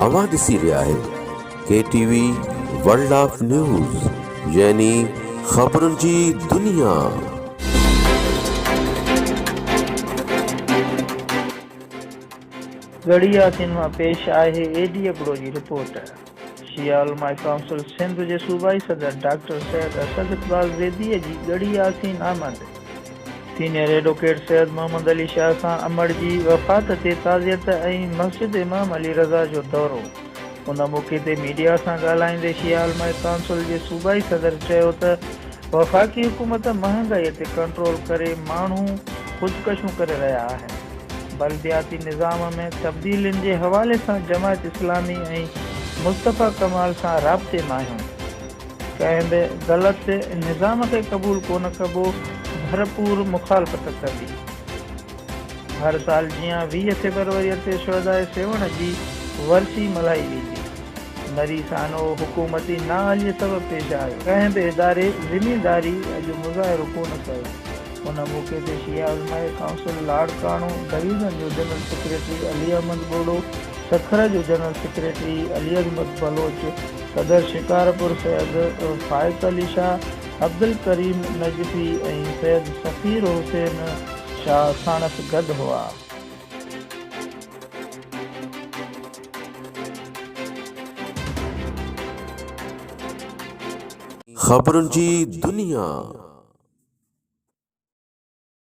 اوهان ڏسي رهيا آهيو K T V world of news يعني خبرن جي دنيا. ڳڙهي ياسين مان پيش آهي اي ڊي ابڙو جي رپورٽ. شيعه علماء ڪائونسل سنڌ جي صوبائي صدر ڊاڪٽر سيد اسد اقبال زيديء جي ڳڙهي ياسين آمد، سينيئر ايڊووڪيٽ سيد محمد علي شاهه سان امڙ جي وفات تي تعزيت ۽ مسجد امام علي رضا جو دورو. ان موقعي تي ميڊيا سان ڳالهائيندي شيعه علماء ڪائونسل جي صوبائي صدر چيو ته وفاقي حڪومت مهانگائي تي ڪنٽرول ڪري ماڻهو خودڪشون ڪري رهيا آهن. بلدياتي نظام ۾ تبديلين جي حوالي سان جماعت اسلامي ۽ مصطفيٰ ڪمال سان رابطي ۾ آهيون. ڪنهن به غلط نظام کي قبول ڪونه ڪبو، ڀرپور مخالفت ڪبي. هر سال جيان 20 فيبروريء تي شهداء سيوهڻ جي ورسي ملهائي ويندي. مري سانحو حڪومتي نااهليء سبب پيش آيو. ڪنهن به اداري ذميداري جو مظاهرو ڪونه ڪيو. ان موقعي تي شيعه علماء ڪائونسل لاڙڪاڻو ڊويزن جو جنرل سيڪريٽري علي احمد ٻوڙو، سکر جو جنرل سيڪريٽري علي احمد بلوچ، صدر شڪارپور سيد فائق علي شاهه، عبدالڪريم نجفي ۽ سيد سفير حسين شاهه ساڻس گڏ هئا. خبرن جي دنيا.